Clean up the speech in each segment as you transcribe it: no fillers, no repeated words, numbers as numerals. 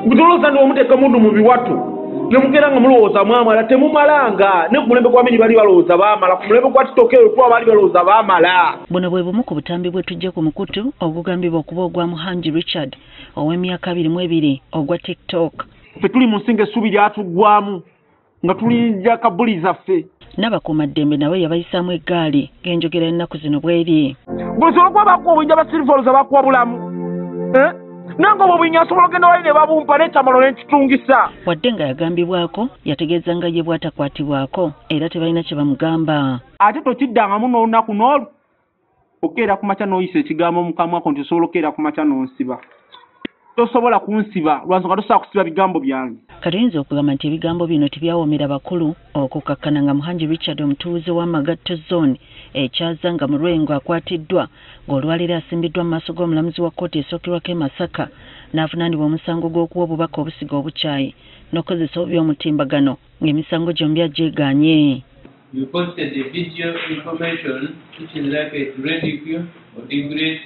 Butolooza n'omuteeka mundu mu biwato ne mugenda nga mulowooza mwamala, temumalanga. Ne ku mulembe gwa Amini bali balowooza baamala, ku mulembe gwa Tito Okello Lutwa baali balowooza baamala. Buno bwe bumu ku butambi bwe tujja ku mukutu ogugambibwa okuba ogwa Muhangi Richard ow'emyaka 22 ogwa TikTok. Ffe tuli mu nsi ng'essuubi lyatuggwamu nga tulinja kabuli zaffe. N'abakuumaddembe nabo yabayisaamu eggaali ng'enjogera ennaku zino bw'eri. Bw'osobola okuba bakuwa obuyinja ba Silver bakuwa bulamu. Nange obwo obuyinja nsobola okugenda wali ne babumpa n'ekyamalo ne nkitungisa. Wadde nga yagambibwako, yategeeza nga ye bw'atakwatibwako era tebalina kye bamugamba. Ate tokiddangamu n'olunaku n'olu okeera ku makya n'oyisa ekigambo mu kamwa ko nti osobola okeera ku makya n'onsiba. Tosobola kunsiba lwansonga tosobola kusiba bigambo byange. Kati oyinza okugamba nti ebigambo bino tebyawomera bakulu okukakkana nga Muhangi Richard omutuuze wa Magatto Zone ekyaza nga mu Lwengo akwatiddwa ng'olwaleero asimbiddwa mu maaso g'omulamuzi wa kkooti esookerwako e Masaka n'avunaanibwa omusango gw'okuwa obubaka obusiga obukyayi n'okukozesa obubi omutimbagano ng'emisango gyombi agyegaanye. You posted a video information which is likely to ridicule or degrade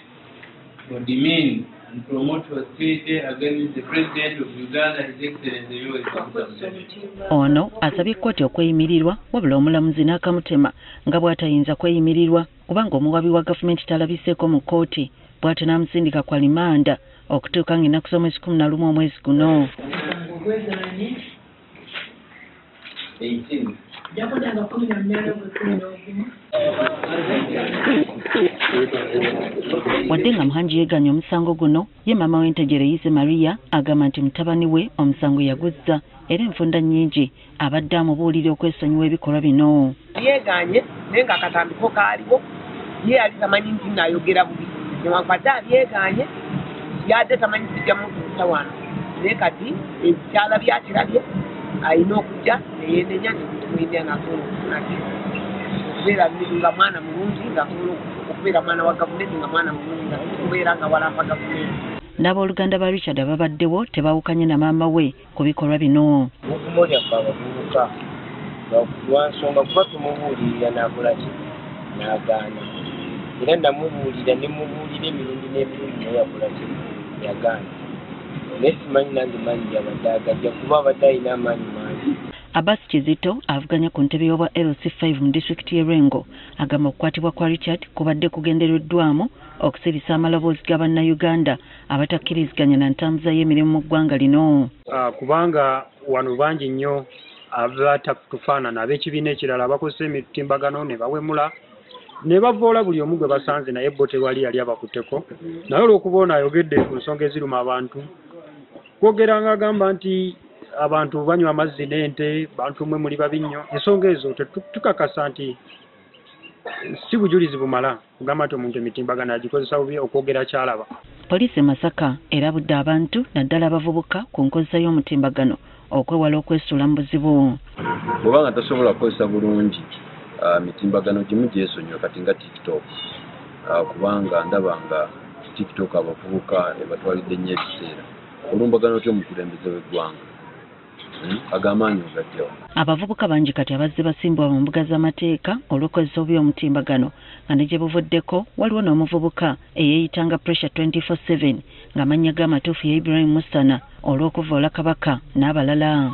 or demean and promote hostility against the President of Uganda, His Excellency Yoweri Kaguta Museveni. Ono asabye kkooti okweyimirirwa wabula omulamuzi n'akamutema nga bw'atayinza kweyimirirwa kubanga omuwabi wa gavumenti talabiseeko mu kkooti, bw'atyo n'amusindika ku alimanda okutuuka ng'ennaku z'omwezi 11 omwezi guno. Wadde nga Muhangi yeeganye omusango guno, ye maama w'entegere Yize Maria agamba nti mutabani we omusango yaguzza era enfunda nnyingi abadde amubuulira okwesonyiwa ebikolwa bino. Yeeganye naye ng'akatambiko kaaliwo, ye yali tamanyi nti nayogera bubi, newankubadde abyegaanye yadde tamanyi kijja mutuusa wano, naye kati ekyalabye akirabye alina okujja neyeenenya nekumwenya ng'asobola okufuna ki okubeera nga mwana mulungi, ng'asobola okubeera mwana wa gavumenti nga mwana mulungi, nga okubeera nga walampa gavumenti. N'abooluganda ba Richard ababaddewo tebaawukanye na maama we ku bikolwa bino. Obuvumo lyaffe abavubuka lwa nsonga kuba tumubuulirira n'akola ki n'agaana, era namubuulira ne mubuulira emirundi n'emirundi naye yakola ki yagaana. Naye simanyi nange maanyi gy'abadde agajja kuba abadde alina amaanyi mangi. Abbas Kizito avuganya ku ntebe y'obwa LC5 mu disitulikiti y'e Lwengo agamba okukwatibwa kwa Richard kubadde kugendereddwamu okusirisa amaloboozi ga bannayuganda abatakkiriziganya na ntambuza y'emirimu mu ggwanga lino. Kubanga wano bangi nnyo abatatufaanana ab'ekibiina ekirala abakozesa emitimbagano ne bawemula ne bavoola buli omu gwe basanze, naye bo tewali yali abakutteko. Naye olw'okuba ono ayogedde ku nsonga eziruma abantu, kwogera ng'agamba nti abantu banywa amazzi n'ente, bantu mmwe muli babi nnyo. Ensonga ezo tukakasa nti si bujulizi bumala kugamba nti omuntu emitimbagano agikozesa bubi okwogera ky'alaba. Poliisi e Masaka erabudde abantu naddala abavubuka ku nkozesa y'omutimbagano okwewala okwesuula mu buzibu. Bw'oba nga tosobola kukozesa bulungi mitimbagano gimu gyesonyiwe kati nga TikTok, kubanga ndaba nga TikTok abavubuka ebatwalidde nnyo ebiseera. Olumbagano otya omukulembeze w'eggwanga ag'amaanyi ogajjawo. Abavubuka bangi kati abazze basimbibwa mu mbuga z'amateeka olw'okukozesa obubi omutimbagano nga ne gye buvuddeko waliwo n'omuvubuka eyeeyitanga Pressure 24/7 ng'amannya ge amatuufu ye Ibrahim Musana olw'okuvoola Kabaka n'abalala.